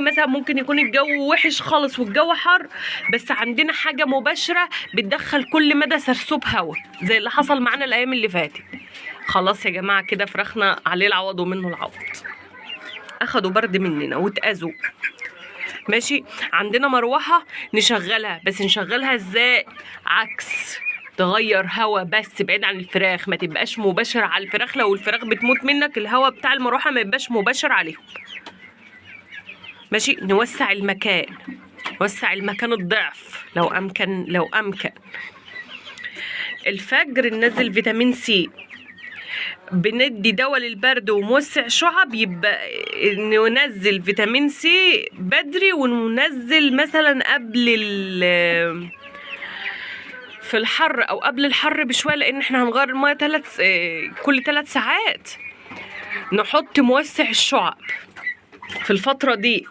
لان مثلا ممكن يكون الجو وحش خالص والجو حر، بس عندنا حاجة مباشرة بتدخل كل مدى سرسوب هواء زي اللي حصل معانا الايام اللي فاتت. خلاص يا جماعة كده فراخنا عليه العوض ومنه العوض، اخدوا برد مننا واتأذوا. ماشي، عندنا مروحة نشغلها، بس نشغلها ازاي؟ عكس، تغير هوا بس بعيد عن الفراخ، ما تبقاش مباشر على الفراخ. لو الفراخ بتموت منك الهوا بتاع المروحة ما يبقاش مباشر عليهم. ماشي، نوسع المكان، نوسع المكان الضعف لو امكن، لو امكن. الفجر ننزل فيتامين سي، بندي دواء للبرد وموسع شعب، يبقى ننزل فيتامين سي بدري، وننزل مثلا قبل في الحر او قبل الحر بشوية، لان احنا هنغير المية كل 3 ساعات. نحط موسع الشعب في الفترة دي.